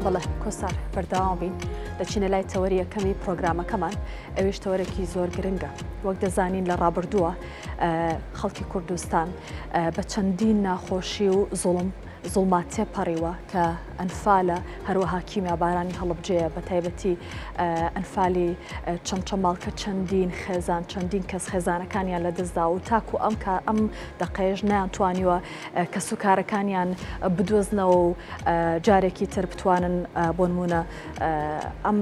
بەڵێ کۆسار بەردەوام بین دەچینە لای تەوەری یەکەمی پرۆگرامەکەمان ئەویش تەوەرێکی زۆر گرنگە وەک دەزانین لە ڕابردووە خەڵکی کوردستان بە چەندین ناخۆشی و زوڵم زوڵما تێپەڕیوە کە ئەنفالە هەروەها کیمیابارانی هەڵبجەیە بە تایبەتی ئەنفالی چەمچەماڵ کە چەندین خێزان چەندین کەس خێزانەکانیان لەدەستدا و تاکو ئەم کا ئەم دەقەیەش نەیانتوانیوە کەسوکارەکانیان بدۆزنەوە و جارێکی تر بتوانن بۆ نمونە ئەم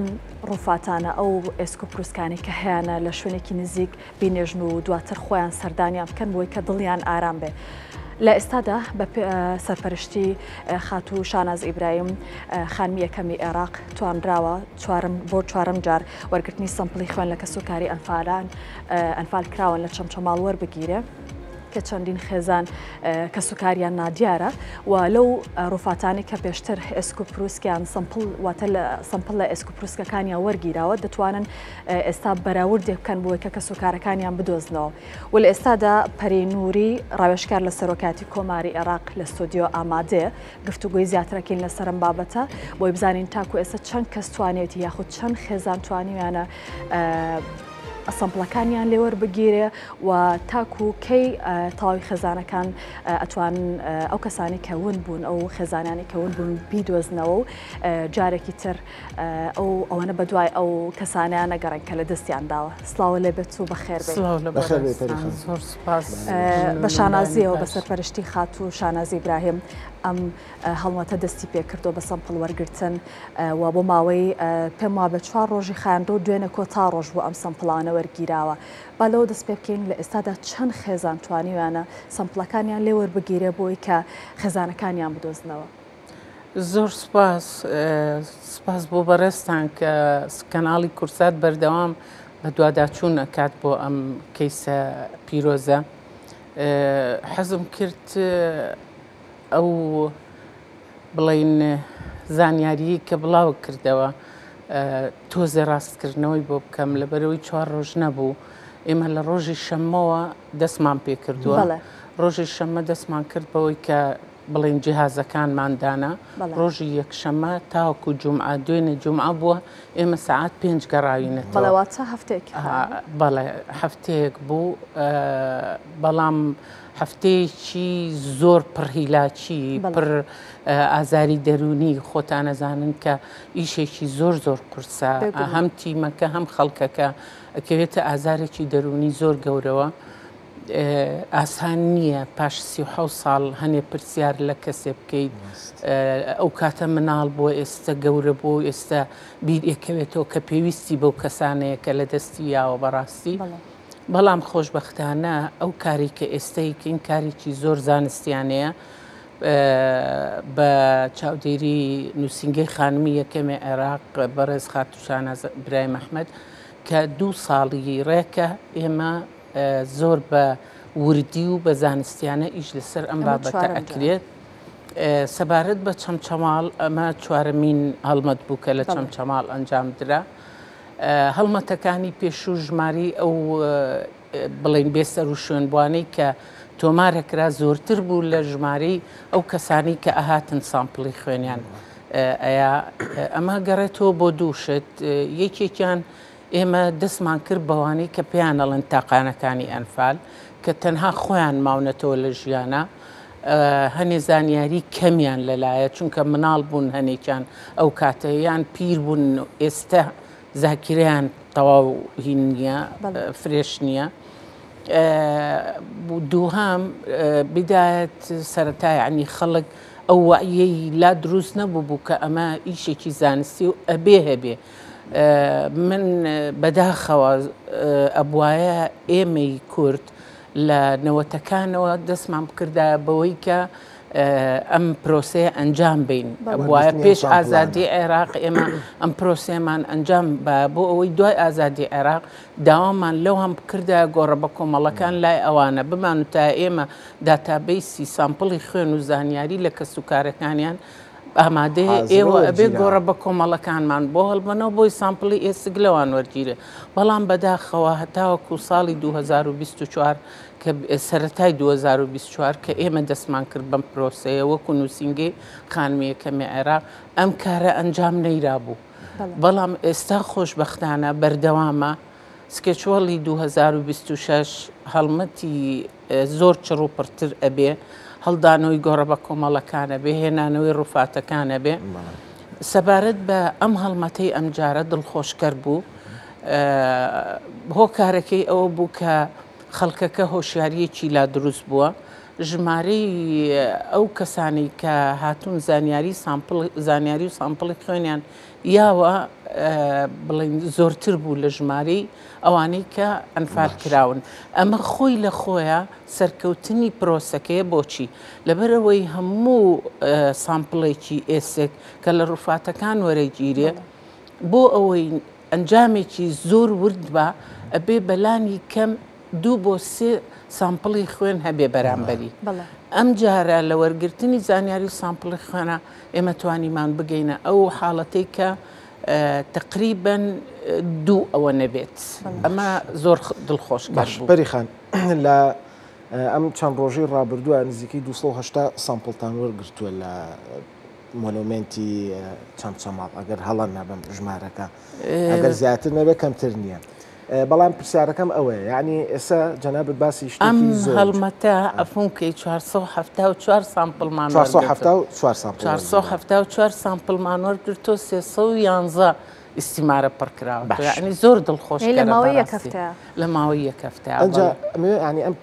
ڕوفاتانە ئەو ئێسک و پروسکانی کە هەیانە لە شوێنێکی نزیک بینێژن و دواتر خۆیان سەردانیان بکەن بۆی کە دڵیان ئارام بێ. لە ئێستادا بە سەرپەرشتی خاتوو شاناز ئیبراهیم خانمی یەکەمی عێراق توانراوە چوارم بۆ چوارەم جار وەرگرتنی سەمپڵی خوێن لە کەسوکاری ئەنفالان ئەنفال کراون لە چەمچەماڵ وەربگیرێ. کە چەندین خێزان کەسوکاریان نادیارە و لەو ڕوفاتانەی کە پێشتر ئێسک و پروسکیان سەمپڵ واتە لە سەمپڵ لە ئێسک و پروسکەکانیان وەرگیراوە دەتوانن ئێستا بەراوردێک بکەن بۆی کە کەسوکارەکانیان بدۆزنەوە و لە ئێستادا پەری نوری ڕاوێژکار لە سەرۆکایەتی کۆماری عێراق لە ستۆدیۆ ئامادەیە گفتوگۆی زیاترەکەین لەسەر ئەم بابەتە بۆی بزانین تاکو ئێستا چەند کەس توانێتی یاخود چەند خێزان توانیویانە سەمپڵەکانیان لێ وەربگیرێ و تاکو کەی تەواوی خێزانەکان ئەتوانن ئەو کەسانی کە ون بوون ئەو خێزانانی کە ون بوون بیدۆزنەوە و جارێکی تر ئەو ئەوەنە بە دوای ئەو کەسانیان نەگەڕێن کە لە دەستیان داوە. سڵاو لێ بێت و بەخێر بێی. سڵاو لە بەڕێزتان زۆر سوپاس. بە شانازیەوە بە سەرپەرشتی خاتوو شانازی ئیبراهیم ئەم هەڵمەتە دەستی پێکردووە بە سەمپڵ وەرگرتن و بۆ ماوەی پێم وابێ چوار ڕۆژی خایاندووە و دوێنێ کۆتا ڕۆژ بوو ئەم سەمپڵانە وەرگیراوە. با لەوە دەست پێ بکەین لە ئێستادا چەند خێزان توانیویانە سەمپڵەکانیان لێ وەربگیرێ بۆی کە خێزانەکانیان بدۆزنەوە؟ زۆر سوپاس سوپاس بۆ بەڕێزتان کە کەناڵی کورسات بەردەوام بەدواداچوون ئەکات بۆ ئەم کەیسە پیرۆزە حەزم کرد ئەو بڵین زانیاریی کە بڵاو کردەوە تۆزێ ڕاستکردنەوەی بۆ بکەم لەبەرەوەی چوار ڕۆژ نەبوو ئێمە لە ڕۆژی شەممەوە دەستمان پێکردووە ڕۆژی شەممە دەستمان کرد بەوەی کە بڵێین جیهازەکانمان دانا ڕۆژی یەکشەممە تاوەکو جومعە دوێنێ جومعە بووە ئێمە سەعات پێنج گەڕاوینەتەوە. بەڵێ واتە هەفتەیەک بەڵێ هەفتەیەک بوو بەڵام هەفتەیەکی زۆر پڕ هیلاکی پڕ ئازاری دەروونی خۆتانەزانن کە ئیشێکی زۆر زۆر قورسە هەم تیمەکە هەم خەڵکەکە ئەکەوێتە ئازارێکی دەروونی زۆر گەورەوە. ئاسان نییە پاش 37 ساڵ هەنێ پرسیار لە کەسێ بکەیت ئەو کاتە مناڵ بووە ئێستا گەورە بوو و ئێستا بیر ئێکەوێتەوە کە پێویستی بەو کەسانەیە کە لە دەستی یاوە بەڕاستی بەڵام خۆشببختانە ئەو کاری کە ئێستەیکەین کارێکی زۆر زانستیانەیە بە چاودێری نووسنگەی خانمی یەکەمی عێراق بەڕێز خاتوو شاناز برایم ئەحمەد کە دوو ساڵی ڕێکە ئێمە زۆر بە وردی و بە زانستیانە ئیش لەسەر ئەم بابەتە ئەکرێت. سەبارەت بە چەمچەماڵ ئەمە چوارەمین هەڵمەت بوو کە لە چەمچەماڵ ئەنجام درا. هەڵمەتەکانی پێشوو ژماری ئەو بڵین بێسەر و شوێنبووانەی کە تۆمارەکرا زۆرتر بوو لە ژمارەی ئەو کەسانی کە ئەهاتن سامپڵی خوێنیان ئەیا ئەمە گەڕێتەوە بۆ دوو شت یەکێکیان ئێمە دەستمان کرد بەوانەی کە پێیان ئەڵێن تاقانەکانی ئەنفال کە تەنها خۆیان ماونەتەوە لە ژیانا هەنێ زانیاری کەمیان لەلایە چونکە مناڵ بوون هەنێکیان ئەو کاتە یان پیر بوون ئێستا زاکیرەیان تەواو هین نییە فرێش نییە. دووهام بدایەت سەرەتا یعنی خەڵک ئەو وعیەی لا دروست نەبوو بوو کە ئەمە ئیشێکی زانستی و ئەبێ هەبێ من بەداخەوە ئەبوایە ئێمەی کورد لە نەوەتەکانەوە دەستمان بکردایە بەوەی کە ئەم پرۆسەیە ئەنجام بین ئەبوایە پێش ئازادی عێراق ئێمە ئەم پرۆسەیەمان ئەنجام بە بۆ ئەوەی دوای ئازادی عێراق داوامان لەو هەم بکردایە گۆڕە بە کۆمەڵەکان لای ئەوانە بمانوتایە ئێمە داتابەیسی سامپڵی خوێن و زانیاری لە کەسوکارەکانیان ئامادەیە ئێوە ئەبێ گۆڕە بە کۆمەڵەکانمان بۆ هەڵبەنەوە بۆی sample ی ئێسک لەوان وەرگیرێ بەڵام بەداخەوە هەتاوەکو ساڵی 2024 کە سەرەتای 2024 کە ئێمە دەستمان کرد بەم پرۆسەیە وەکو نووسینگەی خانمی یەکەمی عێراق ئەم کارە ئەنجام نەیرابوو بەڵام ئێستا خۆشبەختانە بەردەوامە schedule ی 2026 هەڵمەتی زۆر چڕ و پڕتر ئەبێ، هەڵدانەوەی گۆڕە بەکۆمەڵەکان ئەبێ، هێنانەوەی ڕوفاتەکان ئەبێ. سەبارەت بە ئەم هەڵمەتەی ئەمجارە دڵخۆشکەر بوو. هۆکارەکەی ئەوە بوو کە خەڵکەکە هۆشیارییەکی لا دروست بووە. ژمارەی ئەو کەسانەی کە هاتوون زانیاری sample زانیاری و sample ی خوێنیان یاوە بڵێین زۆرتر بوو لە ژمارەی ئەوانەی کە ئەنفال کراون. ئەمە خۆی لە خۆیا سەرکەوتنی پرۆسەکەیە بۆچی؟ لەبەرئەوەی هەموو sample ێکی ئێسک کە لە ڕوفاتەکان وەرەگیرێ بۆ ئەوەی ئەنجامێکی زۆر ورد با ئەبێ بەلانی کەم دوو بۆ سێ sample ی خوێن هەبێ بەرامبەری. ئەمجارە لە وەرگرتنی زانیاری و sample ی خوێنە ئێمە توانیمان بگەینە ئەو حاڵەتەی کە تەقریبەن دوو ئەوە نەبێت ئەمە زۆر دڵخۆشکەر باش بوو. پەری خان لە ئەم چەند ڕۆژەی ڕابردووە نزیکەی 280 sample تان وەرگرتووە لە مۆنۆمێنتی چەمچەماڵ ئەگەر هەڵە نەبم ژمارەکە ئەگەر زیاتر نەبێت کەمتر نییە. بەڵام پرسیارەکەم ئەوەیە یعنی ئێستا جەنابت باسی ئەم شتێکی زۆر هەڵمەتە ئەفونکەی 474 sample مان 474 sample 474 sample مان وەرگرتووە 311 ئیستیمارە پڕکراوە باش. یعنی زۆر دڵخۆشکەرە لە ماوەی یەک بەڕاستی. هەفتەیە. لە ماوەی یەک هەفتەیە ئەنجا بەڵێ. ئەمەوێ یعنی ئەم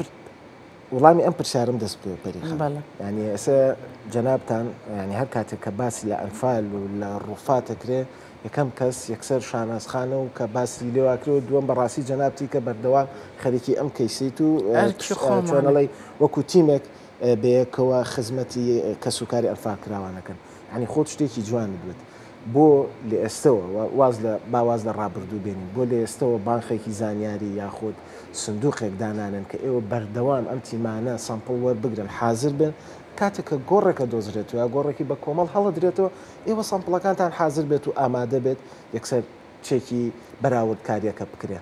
وڵامی ئەم پرسیارم دەست بکەوێ پەری خان. بەڵێ. یعنی ئێستا جەنابتان یعنی هەر کاتێک کە باسی لە ئەنفال و لە ڕوفات دەکرێ یەکەم کەس یەکسەر شاناز خانە و کە باسی لێوا کرێ و دووەم بەڕاستی جەنابتی کە بەردەوام خەریکی ئەم کەیسیت و ئەرکی خۆمانە. چۆنەڵی وەکو تیمێک بەیەکەوە خزمەتی کەسوکاری ئەنفالکراوانەکەن. یعنی خۆت شتێکی جوانت وت. بۆ لە ئێستەوە واز لە با واز لە ڕابردوو بێنین، بۆ لە ئێستەوە بانقێکی زانیاری یاخود سندوقێک دانانێن کە ئێوە بەردەوام ئەم تیمانە sample وەربگرن حازر بن کاتێک کە گۆڕێکە دۆزرێتەوە یا گۆڕێکی بە کۆمەڵ هەڵەدرێتەوە ئێوە sample ەکانتان حازر بێت و ئامادە بێت یەکسەر چێکی بەراوردکاریەکە بکرێ.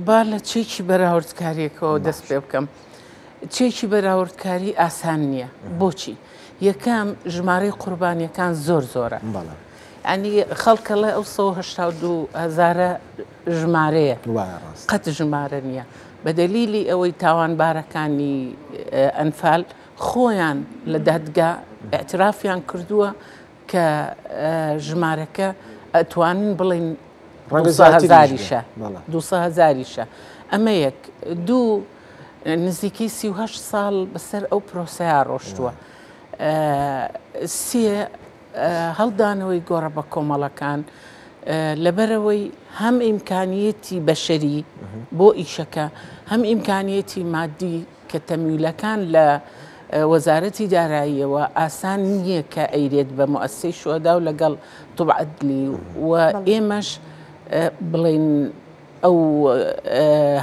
با لە چێکی بەراوردکاریەکەوە دەست پێ بکەم. چێکی بەراوردکاری ئاسان نییە. بۆچی؟ یەکەم ژمارەی قوربانیەکان زۆر زۆرە. ینی خەڵکەڵێ ئەو 182 هەزارە ژمارەیە قەت ژمارە نییە. بە دەلیلی ئەوەی تاوانبارەکانی ئەنفال خۆیان لە دادگا ئیعترافیان کردووە کە ژمارەکە ئەتوانین بڵێین هەزاریشە هەزاریشە ئەمە یەک دوو نزیکەی 38 ساڵ بەسەر ئەو پرۆسەیە ڕۆشتووە سێ هەڵدانەوەی گۆڕە بە کۆمەڵەکان لەبەرەوەی هەم ئیمکانیەتی بەشەری بۆ ئیشەکە هەم ئیمکانیەتی مادی کە تەمویلەکان لە وەزارەتی داراییەوە ئاسان نییە کە ئەیرێت بە موئەسسەی شوهەدا و لەگەڵ طب عدلی و ئێمەش بڵێین ئەو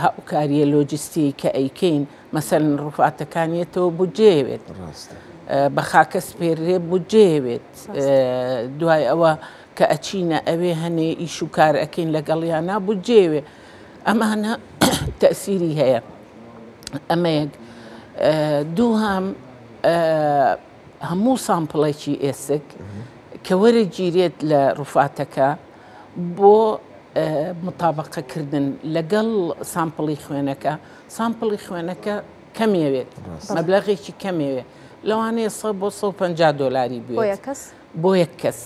هاوکاریە لۆجستیەی کە ئەیکەین مەسەلەن ڕوفاتەکانیەتەوە بودجەیەوێت بە خاکە سپێرێ بودجەیەوێت دوای ئەوە کە ئەچینە ئەوێ هەنێ ئیش و کار ئەکەین لەگەڵیانە بودجەیەوێ ئەمانە تەسیری هەیە ئەمە یەک دووهەم هەموو sample ێکی ئێسک کە وەرەگیرێت لە ڕوفاتەکە بۆ متابقەکردن لەگەڵ sample ی خوێنەکە sample ی خوێنەکە کەمێوێت مەبلەغێکی کەمێوێت لەوانەیە 100 بۆ 150 دۆلاری بێت بۆ یەک کەس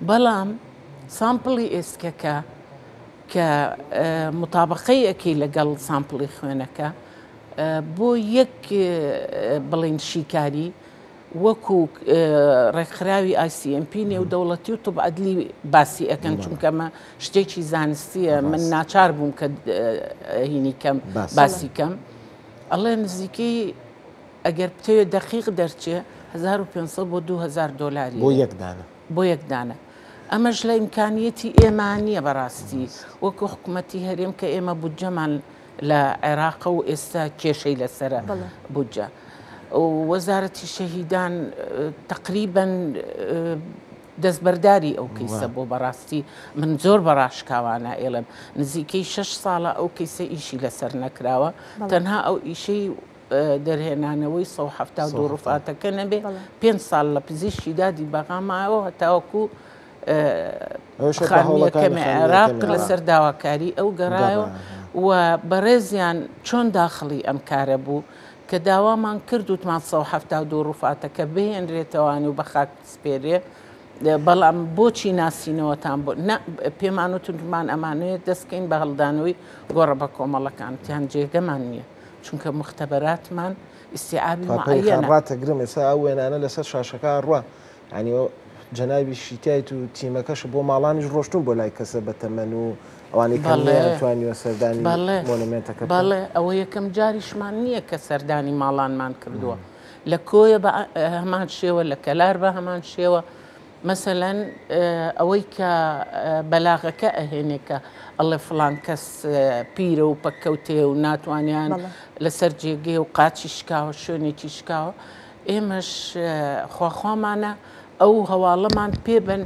بەڵام sample ی ئێسکەکە کە متابقەی ئەکەی لەگەڵ sample ی خوێنەکە بۆ یەک بڵین شیکاری وەکو ڕێکخراوی ICMP نێودەوڵەتی و طب عدلی باسی ئەکەن چونکە ئەمە شتێکی زانستیە من ناچار بووم کە هینی کەم باسی کەم ئەڵێ نزیکەی ئەگەر بتەوێت دەقیق دەرچێ 1500 بۆ 2000 دۆلاری بۆ یەک دانە بۆ یەک دانە ئەمەش لە ئیمکانیەتی ئێمە نییە بەڕاستی وەکو حکوومەتی هەرێم کە ئێمە بودجەمان لە عێراقە و ئێستا کێشەی لەسرە بودجە. وەزارەتی شەهیدان تەقریبەن دەستبەرداری ئەو کەیسە بۆ بەڕاستی من زۆر بە ڕاشکاوانە ئێڵێم نزیکەی شەش ساڵە ئەو کەیسە ئیشی لەسەر نەکراوە تەنها ئەو ئیشەی دەرهێنانەوەی 172 ڕوفاتەکە نەبێ پێنج ساڵ لە پزیشکی دادی بەغا مایەوە هەتاوەکو خانمیەکەمی عێراق لەسەر داواکاری ئەو گەڕایەوە و بەڕێزیان چۆن داخڵی ئەم کارە بوو کە داوامان کرد وتمان 172 ڕوفاتەکە بهێنرێتەوان و بە خاک بسپێرێ بەڵام بۆچی ناسینەوەتان بۆ نا پێمان وتمان ئەمانەوێت دەستکەین بە هەڵدانەوەی گۆڕە بە کۆمەڵەکان تیان جێگەمان نییە چونکە مختبەراتمان ئیستیعابی معەیەنە. ڕاتەگرم ئێستا ئەو وێنانە لەسەر شاشەکە ئەڕوا یانی جەنابی شیتایت و تیمەکەش بۆ ماڵانیش ڕۆشتون بۆ لای کەسە بەتەمەن و ئەوانەی کە نەیانتوانیوە سەردانی مۆنۆمێنتەکە بکەن. بەڵێ ئەوە یەکەم جاریشمان نییە کە سەردانی ماڵانمان کردووە لە کۆیە بە هەمان شێوە لە کەلار بە هەمان شێوە مەسەلەن ئەوەی کە بەلاغەکە ئەهێنێ کە ئەڵێ فڵان کەس پیرە و پەککەوتێ و ناتوانیان لەسەر جێگەی و قاچی شکاوە شوێنێکی شکاوە ئێمەش خواخوامانە ئەو هەواڵەمان پێ بن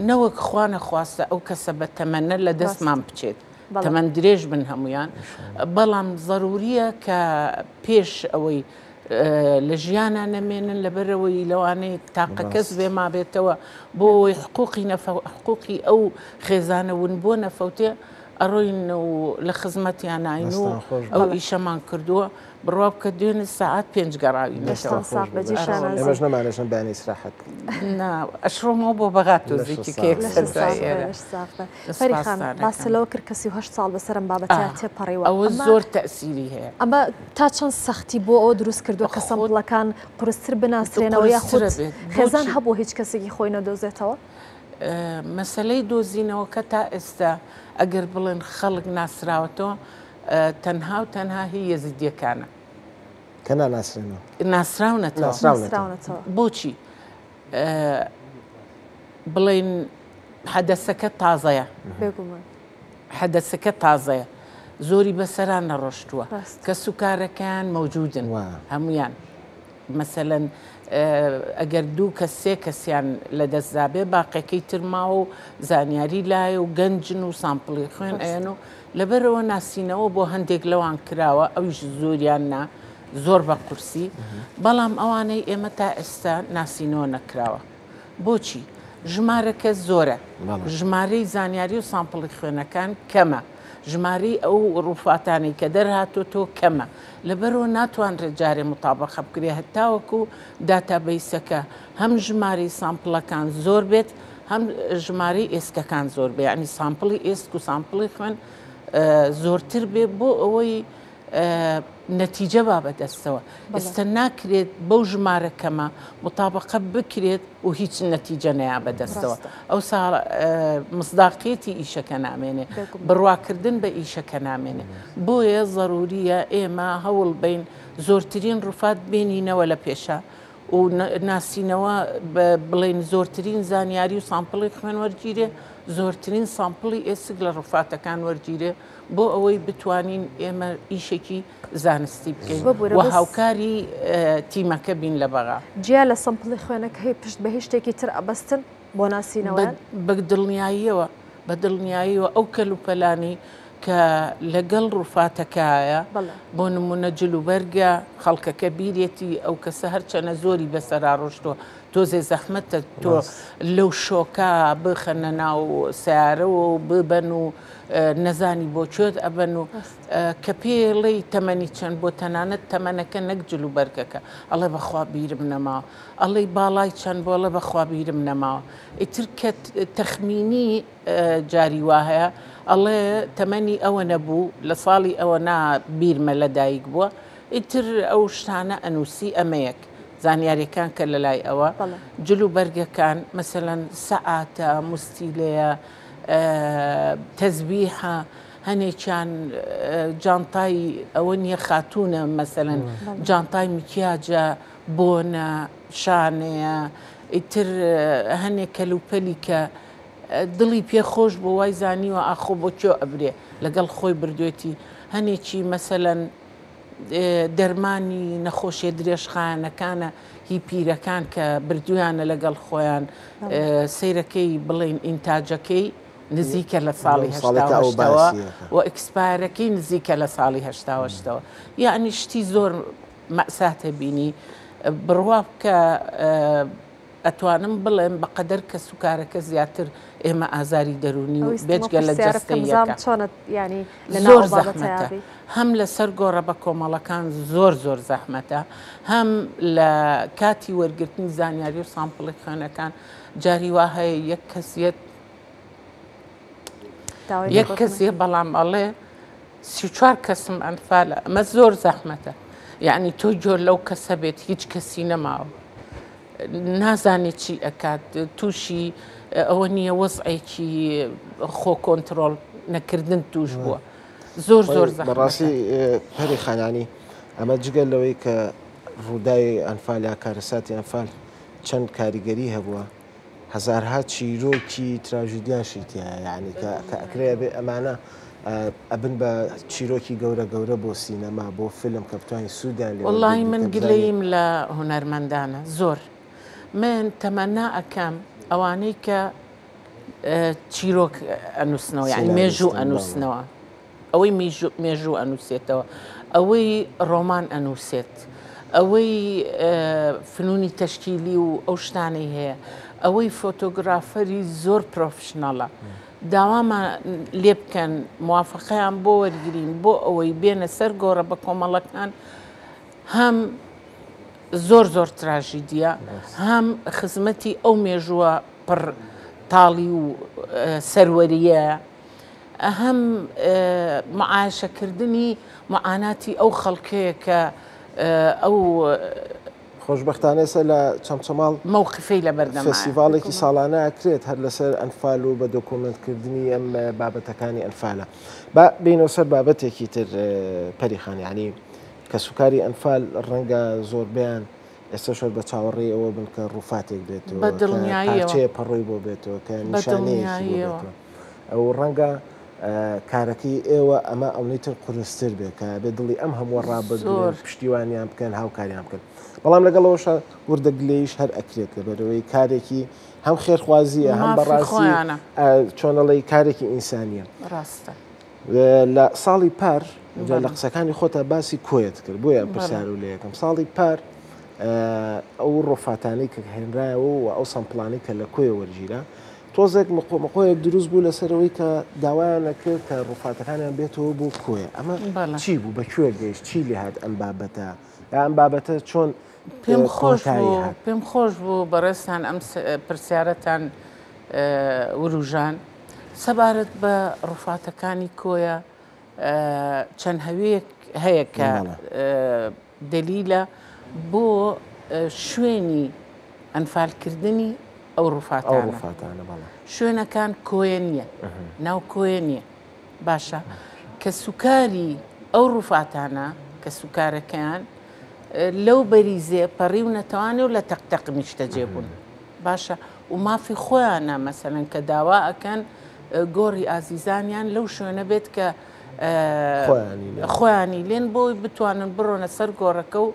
نەوەک خوا نەخواستە ئەو کەسە بە تەمەنە لە دەستمان بچێت تەمەن درێژ بن هەمویان بەڵام زەروریە کە پێش ئەوەی لە ژیانا نەمێنن لەبەرئەوەی لەوانەیە تاقە کەس بێ مابێتەوە بۆ ئەوەی حقوقی حقوقی ئەو خێزانە ون بۆ نەفەوتێ ئەڕۆین و لە خزمەتیاناین و ئەو ئیشەمان کردووە بڕوا بکە دوێنێ سەعات پێنج گەڕاوینەتەوە. ئێمەش نەمانێشن بەیانی ئیسراحەت بکەین. نا ئەشڕۆمەوە بۆ بەغا تۆزێکی کە یەکسەر دوای ئێرە. فەری خان باست لەوە کرد کە 38 ساڵ بەسەر ئەم بابەتە تێپەڕیوە. ئەوە زۆر تەئسیری هەیە. ئەمە تا چەند سەختی بۆ ئەوە دروست کردووە کە سەمپڵەکان قورستر بناسرێنەوە یاخود خێزان هەبوو هیچ کەسێکی خۆی نەدۆزێتەوە؟ مەسەلەی دۆزینەوەکە تا ئێستا ئەگەر بڵێن خەڵک ناسراوەتەوە تەنها و تەنها هی یەزیدیەکانە. کە ناناسرێنەوە. ناسراونەتەوە. ناسراونەتەوە. بۆچی؟ بڵێن حەدەسەکە تازەیە. بێگومان. حەدەسەکە تازەیە. زۆری بەسەرا نەڕۆشتووە. کەسوکارەکەیان مەوجودن هەموویان. مەسەلەن ئەگەر دوو کەس سێ کەسیان لەدەست دابێ باقیەکەی تر ماوە و زانیاری لایە و گەنجن و سامپڵی خوێن ئەیەن و لەبەرەوە ناسینەوە بۆ هەندێک لەوان کراوە ئەویش زۆریان نا زۆر بە قورسی بەڵام ئەوانەی ئێمە تا ئێستا ناسینەوە نەکراوە بۆچی؟ ژمارەکە زۆرە ژمارەی زانیاری و سامپڵی خوێنەکان کەمە ژمارەی ئەو ڕوفاتانەی کە دەرهاتۆتەوە کەمە لەبەرەوە ناتوانرێت جارێ متابەقە بکرێت هەتاوەکو داتابەیسەکە هەم ژمارەی سامپڵەکان زۆر بێت هەم ژمارەی ئێسکەکان زۆر بێ ینی سامپڵی ئێسک و سامپڵی خوێن زۆرتر بێ بۆ ئەوەی نەتیجە با بەدەستەوە ئێستا ناکرێت بەو ژمارە کەمە متابقە بکرێت و هیچ نەتیجە نەیا بەدەستەوە ئەو سا مصداقیەتی ئیشەکە نامێنێ بڕواکردن بە ئیشەکە نامێنێ بۆیە زەروریە ئێمە هەوڵ بین زۆرترین ڕوفات بێنینەوە لە پێشە و ناسینەوە بڵێن زۆرترین زانیاری و سامپڵی خوێن وەرگیرێ زۆرترین سامپڵی ئێسک لە ڕوفاتەکان وەرگیرێ بۆ ئەوەی بتوانین ئێمە ئیشێکی زانستی بکەین و هاوکاری تیمەکە بین لە بەغا. جیا لە سەمپڵی خوێنەکەی پشت بە هیچ شتێکی تر ئەبەستن بۆ ناسینەوەیان؟ بە دڵنیاییەوە، بە دڵنیاییەوە ئەو کەلوپەلانەی کە لەگەڵ ڕوفاتەکایە، بۆ نموونە جلوبەرگە، خەڵکەکە بیرێتی ئەو کەسە هەرچەنە زۆری بەسەرا ڕۆشتووە، تۆزێ زەحمەتە تۆ لەو شۆکە بخەنە ناو سەیارەوە و ببەن و نەزانی بۆ کوێت ئەبەن و کە پێڵێی تەمەنی چەند بۆ تەنانەت تەمەنەکە نەک جل و بەرگەکە ئەڵێ بەخوا بیرم نەماوە ئەڵێی باڵای چەند بۆ ئەڵێ بەخوا بیرم نەماوە ئیتر کە تەخمینی جاری وا هەیە ئەڵێ تەمەنی ئەوە نەبوو لە ساڵی ئەوە نا بیرمە لە دایک بووە ئیتر ئەو شتانە ئەنووسی ئەمەیەک زانیاریەکان کە لە لای ئەوە جل و بەرگەکان مەسەلەن سەعاتە مستیلەیە تەزبیحە هەنێکیان جانتای ئەوە نییە خاتوونە مەسەلەن جانتای مکیاجە بۆنە شانەیە ئیتر هەنێک کەلوپەلی کە دڵی پێ خۆش بۆ وای زانیوە ئاخۆ بۆ کوێ ئەبرێ لەگەڵ خۆی بردوێتی هەنێکی مەسەلەن. دەرمانی نەخۆشیە درێژخایەنەکانە هی پیرەکان کە بردویانە لەگەڵ خۆیان سەیرەکەی بڵێن ئینتاجەکەی نزیکە لە ساڵی هەشتاوەشتەوە و expire ەکەی نزیکە لە ساڵی هەشتاوەشتەوە یعنی شتی زۆر مەساتە بینی بڕوا بکە ئەتوانم بڵێم بەقەدەر کەسوکارەکە زیاتر ئێمە ئازاری دەروونی و بێجگە لە جەستەییەکە زۆر زەحمەتە هەم لەسەر گۆڕە بە کۆمەڵەکان زۆر زۆر زەحمەتە هەم لە کاتی وەرگرتنی زانیاری و sample ی خوێنەکان جاری وا هەیە یەک کەسیەت یەک کەسیە بەڵام ئەڵێ 34 کەسم ئەنفالە ئەمە زۆر زەحمەتە یعنی تۆ جۆر لەو کەسە بێت هیچ کەسی نەماوە نازانێت چی ئەکات تووشی ئەوە نییە وەزعێکی خۆ کۆنتترۆل نەکردن توش بووە زۆر زۆر بەڕاستی پەری خانانی ئەمە جگە لەوەی کە ڕووداوی ئەنفال یا کارەساتی ئەنفال چەند کاریگەری هەبووە هەزارها چیرۆکی تراژیدیاشی تیایە یعنی کە کە ئەکرێ ئەبێ ئەمانە ئەبن بە چیرۆکی گەورە گەورە بۆ سینەما بۆ فیلم کە بتوانین سوودیان لێ وەڵی من گلەییم لە هونەرمەندانە زۆر من تەمەنا ئەکەم ئەوانەی کە چیرۆک ئەنووسنەوە یعنی مێژوو ئەنووسنەوە ئەوەی مێژوو ئەنووسێتەوە، ئەوەی ڕۆمان ئەنووسێت، ئەوەی فنوونی تەشکیلی و ئەو شتانەی هەیە، ئەوەی photographer ی زۆر professional ە، داوامان لێ بکەن موافقەیان بۆ وەرگرین بۆ ئەوەی بێنە سەر گۆڕە بە کۆمەڵەکان هەم زۆر زۆر تراژیدیە هەم خزمەتی ئەو مێژووە پڕ تاڵی و سەروەریە هەم معایشەکردنی معاناتی ئەو خەڵکەیە کە ئەو خۆشبەختانە ئێستا لە چەمچەماڵ مەوقفەی لە بەردەم فێستیڤاڵێکی ساڵانە ئەکرێت هەر لەسەر ئەنفال و بە دۆکۆمێنتکردنی ئەم بابەتەکانی ئەنفالە. با بێینەوە سەر بابەتێکی تر پەریخان یانی کەسوکاری ئەنفال ڕەنگە زۆربەیان ئێستاش هەر بە چاوەڕێی ئەوە بن کە ڕووفاتێک بێتەوە، بە کە دڵنیاییەوە. پارچەیە پەڕۆی بۆ بێتەوە، کە بە نیشانەیەکی بۆ دڵنیاییەوە. بێتەوە. ئەو ڕەنگە کارەکەی ئێوە ئەمە ئەونەی تر قورستر بێت کە ئەبێ دڵی ئەم هەمووە ڕابگرن، زۆر. پشتیوانیان بکەن، هاوکاریان بکەن. بەڵام لەگەڵ ئەوەشا وردە گلەییش هەر ئەکرێت لەبەرئەوەی کارێکی هەم خێرخوازییە هەم مافی بەڕاستی خۆیانە. چۆن ئەڵێی کارێکی ئینسانییە. ڕاستە. لە ساڵی پار جا لە بەڵێ. قسەکانی خۆتا باسی کۆیەت کرد بۆیە ئەم بەڵێ. پرسیارەو لێ ئەکەم ساڵی پار ئەو ڕۆفاتانەی کە هێنرایەوە و ئەو sample انەی کە لە کۆیە وەرگیرا تۆزێک مقۆمقۆیەک دروست بوو لەسەرەوەی کە داوایان نەکرد کە ڕوفاتەکانیان بێتەوە بۆ کۆیە ئەمە بەڵێ. چی بوو بە کوێ گەیشت چی لێ هات ئەم بابەتە یا ئەم بابەتە چۆن پێم خۆش کۆتایی بوو هات؟ پێم خۆش بوو بەڕێزتان ئەم پرسیارەتان وروژان سەبارەت بە ڕوفاتەکانی کۆیە چەند هەوێک هەیە کە دەلیلە بۆ شوێنی ئەنفالکردنی ئەو ڕوفاتانە شوێنەکان کۆیە نییە ناو کۆیە نییە باشە کە سوکاری ئەو ڕوفاتانە کە سوکارەکەیان لەو بەریزێ پەڕی و نەتەوانێ و لە تەقتەق نیشتەجێ بوون باشە و مافی خۆیانە مەسەلەن کە داوا ئەکەن گۆڕی ئازیزانیان لەو شوێنە بێت کە خۆیانی لێن بۆی بتوانن بڕۆنە سەر گۆڕەکە و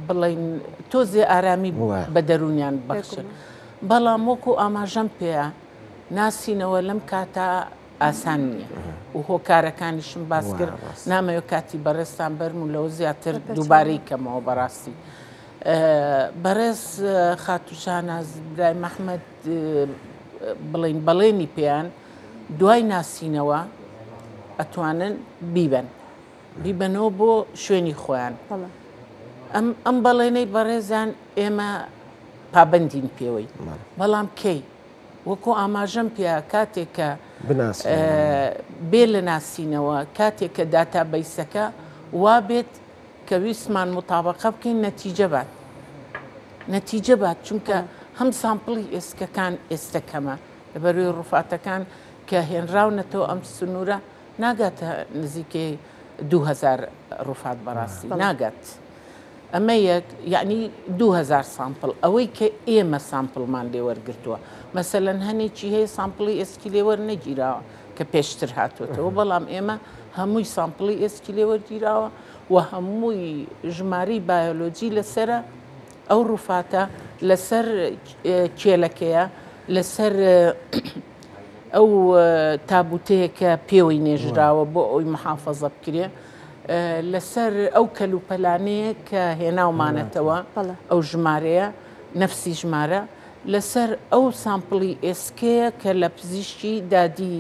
بڵین تۆزێ ئارامی بە دەروونیان بەخشن بەڵام وەکو ئاماژەم پێیە ناسینەوە لەم کاتە ئاسان نییە و هۆکارەکانیشم باس کرد نامەوێت کاتی بەڕێزتان بەرم و لەوە زیاتر دووبارەی کەمەوە بەڕاستی بەڕێز خاتوو شاناز برای مەحمەد بڵین بەڵێنی پێیان دوای ناسینەوە ئەتوانن بیبەن بیبەنەوە بۆ شوێنی خۆیان ئەم ئەم بەڵێنەی بەڕێزان ئێمە پابندین پێوەی بەڵام کەی وەکو ئاماژەم پێ کاتێک کە بێ لە ناسینەوە کاتێک کە داتابەیسەکە وا بێت کە ویستمان موتابەقە بکەین نەتیجە بات نەتیجە بات چونکە هەم sample ی ئێسکەکان ئێستە کەمە لەبەروی ڕوفاتەکان کە هێنراونەتەوە ئەم سنوورە ناگاتە نزیکەی 2000 ڕوفات بەڕاستی ناگات ئەمە یەک یعنی 2000 sample ئەوەی کە ئێمە sample مان لێوەرگتووە مەسەلەن هەنێکی هەیە sample ی ئێسکی لێوەر نەگیراوە کە پێشتر هاتووەتەوە بەڵام ئێمە هەمووی sample ی ئێسکی لێوەرگیراوە. و هەمووی ژمارەی بایۆلۆجی لەسەرە ئەو ڕوفاتە لەسەر کێلەکەیە لەسەر ئەو تابوتەیە کە پێوەی نێژراوە بۆ ئەوی محافەزە بکرێ لەسەر ئەو کەلوپەلانەیە کە هێناومانەتەوە ئەو ژمارەیە نەفسی ژمارە لەسەر ئەو سامپڵی ئێسکەیە کە لە پزیشکی دادی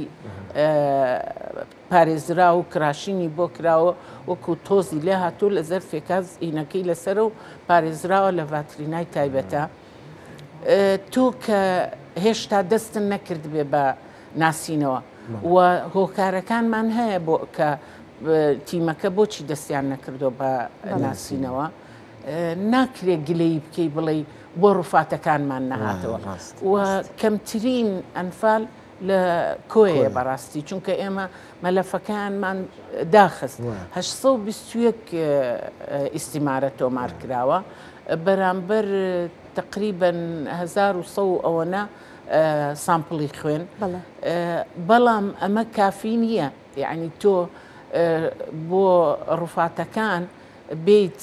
پارێزراو و کراشینی بۆ کراوە وەکو تۆزی لێ هاتوو لە زەرفێکا زینەکەی لەسەرە و پارێزراوە لە ڤاترینای تایبەتە تۆ کە هێشتا دەستن نەکردبێ بە ناسینەوە و هۆکارەکانمان هەیە بۆ کە تیمەکە بۆچی دەستیان نەکردو بە ناسینەوە ناکرێ گلەیی بکەی بڵێی بۆ ڕوفاتەکانمان نەهاتەوە و کەمترین ئەنفال لە کۆیە بەڕاستی چونکە ئێمە مەلەفەکانمان داخست 821 ئیسیمارە تۆمار کراوە بەرامبەر تقریبا 1900 ئەوەنە سامپڵی خوێن بەڵام ئەمە کافی نییە یعنی تۆ بۆ ڕوفاتەکان بێیت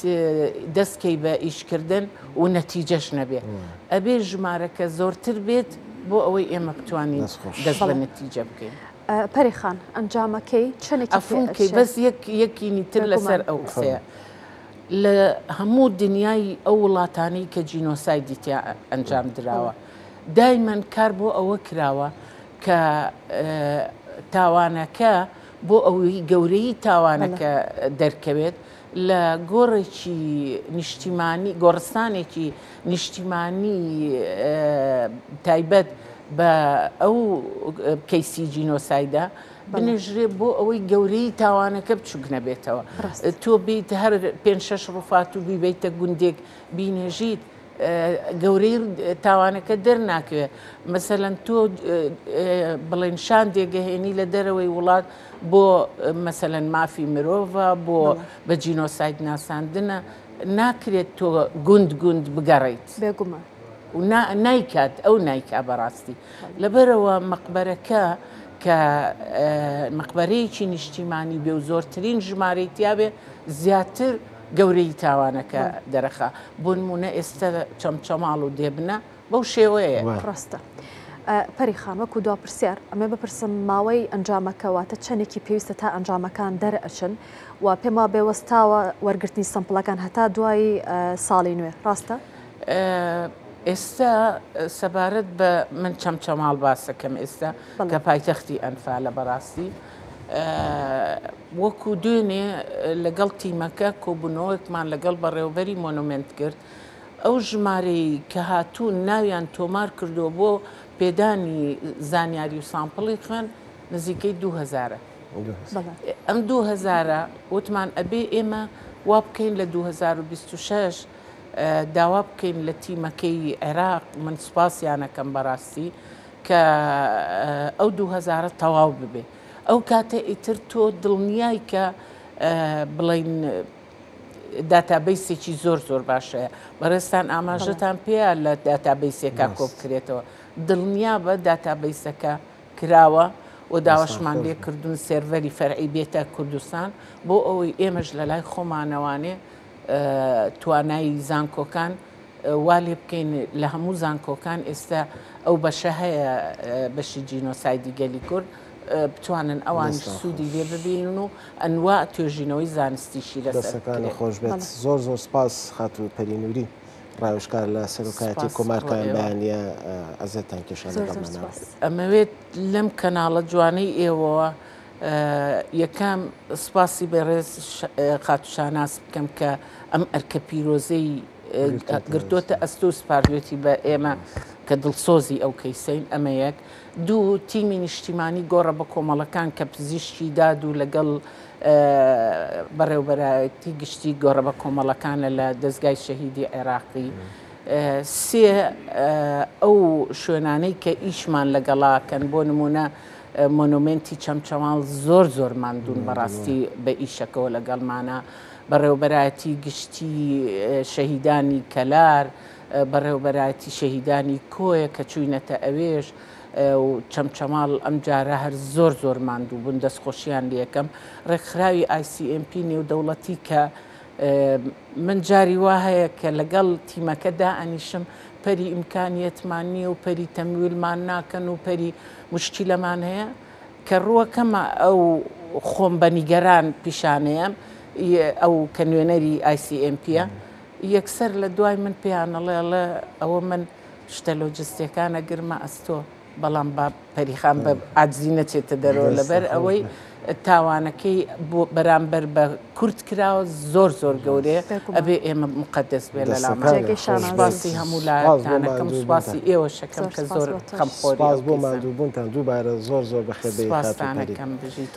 دەست کەی بە ئیش کردن و نەتیجەش نەبێ ئەبێ ژمارەکە زۆرتر بێت بۆ ئەوەی ئێمە بتوانین دەست بە نەتیجە بکەین. پەری خان ئەنجامەکەی چەندێکی پێ ئەفوم کەی بەس یەک یەکینی تر لەسەر ئەو قسەیە لە هەموو دنیای ئەو وڵاتانەی کە جینۆسایدی تیا ئەنجام دراوە دایمەن کار بۆ ئەوە کراوە کە تاوانەکە بۆ ئەوەی گەورەیی تاوانەکە دەرکەوێت، لە گۆڕێکی نیشتیمانی، گۆڕستانێکی نیشتیمانی تایبەت بە ئەو کەیسی جینۆسایدە بنێژرێ بۆ ئەوەی گەورەیی تاوانەکە بچوک نەبێتەوە. تۆ بیت هەر پێنج شەش ڕوفات و بیبەیتە گوندێک بینێژیت، گەورەی تاوانەکە دەرناکەوێ مەسەلەن تۆ بڵێن شاندێک گەهێنی لە دەرەوەی وڵات بۆ مەسەلەن مافی مرۆڤە بۆ بە جینۆساید ناساندنە ناکرێت تۆ گوند گوند بگەڕیت بێگومان و نایکات ئەو نایکا بەڕاستی لەبەرەوە مەقبەرەکە کە مەقبەرەیەکی نیشتیمانی بێ و زۆرترین ژمارەی تیاابێ زیاتر گەورەیی تاوانەکە دەرەخا. بۆنموونە ئێستە چەمچەماڵ و دێبنە بەو شێوەیە. ڕاستە. پەری خان وەکو دوا پرسیار ئەمێ بپرسم ماوەی ئەنجامەکە واتە چەندێکی پێویستە تا ئەنجامەکان دەرئەچن و پێم وابێ وەستاوە وەرگرتنی سەمپڵەکان هەتا دوای ساڵی نوێ ڕاستە؟ ئێستا سەبارەت بە من چەمچەماڵ باسەکەم ئێستا کە پایتەختی ئەنفالە بەڕاستی وەکو دوێنێ لەگەڵ تیمەکە کۆبوونەوەیەکمان لەگەڵ بەڕێوەبەری مۆنۆمێنت کرد، ئەو ژمارەی کە هاتوون ناویان تۆمار کردووە بۆ پێدانی زانیاری و سامپڵی خوێن نزیکەی دوو هەزارە. ئەم دوو هەزارە وتمان ئەبێ ئێمە وا بکەین لە 2026 داوا بکەین لە تیمەکەی عێراق، من سوپاسیانەکەم بەڕاستی کە ئەو دوو هەزارە تەواو ببێ. ئەو کاتە ئیتر تۆ دڵنیای کە بڵین داتابەیسێکی زۆر زۆر باشەیە بەڕێزتان ئاماژەتان پێیە لە داتابەیسێکا کۆبکرێتەوە دڵنیا بە داتابەیسەکە کراوە و داواشمان لێ کردوون سێرڤەری فەرعی بێتە کوردستان بۆ ئەوەی ئێمەش لە لای خۆمانەوانێ توانای زانکۆکان وا لێ بکەین لە هەموو زانکۆکان ئێستا ئەو بەشە هەیە بەشی جینۆسایدی گەلی کورد بتوانن ئەوانیش سوودی لێ ببینن و ئەنوا توێژینەوەی زانستیشی لەسەر دەستەکانت خۆش بێت زۆر زۆر سپاس خاتوو پەری نوری ڕاوێژکار لە سەرۆکایەتی کۆمار کە ئەم بەیانیە ئەزێتتان کێشا لەگەڵمانەوە. ئەمەوێت لەم کەناڵە جوانەی ئێوەوە یەکەم سپاسی بەڕێز خاتوو شاناز بکەم کە ئەم ئەرکە پیرۆزەی گرتۆتە ئەستۆ و سپاردوێتی بە ئێمە کە دڵسۆزی ئەو کەیسەین ئەمە یەک دوو تیمی نیشتیمانی گۆڕە بە کۆمەڵەکان کە پزیشکی داد و لەگەڵ بەڕێوبەرایەتی گشتی گۆڕە بە کۆمەڵەکانە لە دەستگای شەهیدی عێراقی سێ ئەو شوێنانەی کە ئیشمان لەگەڵاکەن بۆ نمونە مۆنۆمێنتی چەمچەماڵ زۆر زۆر ماندوون بەڕاستی بە ئیشەکەوە لەگەڵمانە بەڕێوەبەرایەتی گشتی شەهیدانی کەلار، بەڕێوەبەرایەتی شەهیدانی کۆیە کە چووینەتە ئەوێش، و چەمچەماڵ ئەم جارە هەر زۆر زۆر ماندوو بوون دەستخۆشیان لێکەم ڕێکخراوی ICMP نێودەوڵەتی کە من جاری وا هەیە کە لەگەڵ تیمەکە دائەنیشم پەری ئیمکانیەتمان نییە و پەری تەمویلمان ناکەن و پەری مشکیلەمان هەیە کە ڕووەکەمە ئەو خۆم بە نیگەران پیشانەیەم ئەو کە نوێنەری ICMP ە یەکسەر لە دوای من پێیان ئەڵێ ئەڵێ ئەوە من شتە لۆجستیەکان ئەگرمە ئەستۆ بەڵام با پەریخان بە عاجزی نەچێتە دەرەوە لەبەر ئەوەی تاوانەکەی بۆ بەرامبەر بە کورد کراوە زۆر زۆر گەورەیە ئەبێ ئێمە مقدس بێ لە لامان سوپاسی هەموو لایەکتانەکەم سوپاسی ئێوە شەکەم کە زۆر خەمخۆری سوپاس بۆ ماندووبوونتان دووبارە زۆر زۆر بەخێر بێی خاتوو پەری. سوپاستانەکەم بژیت.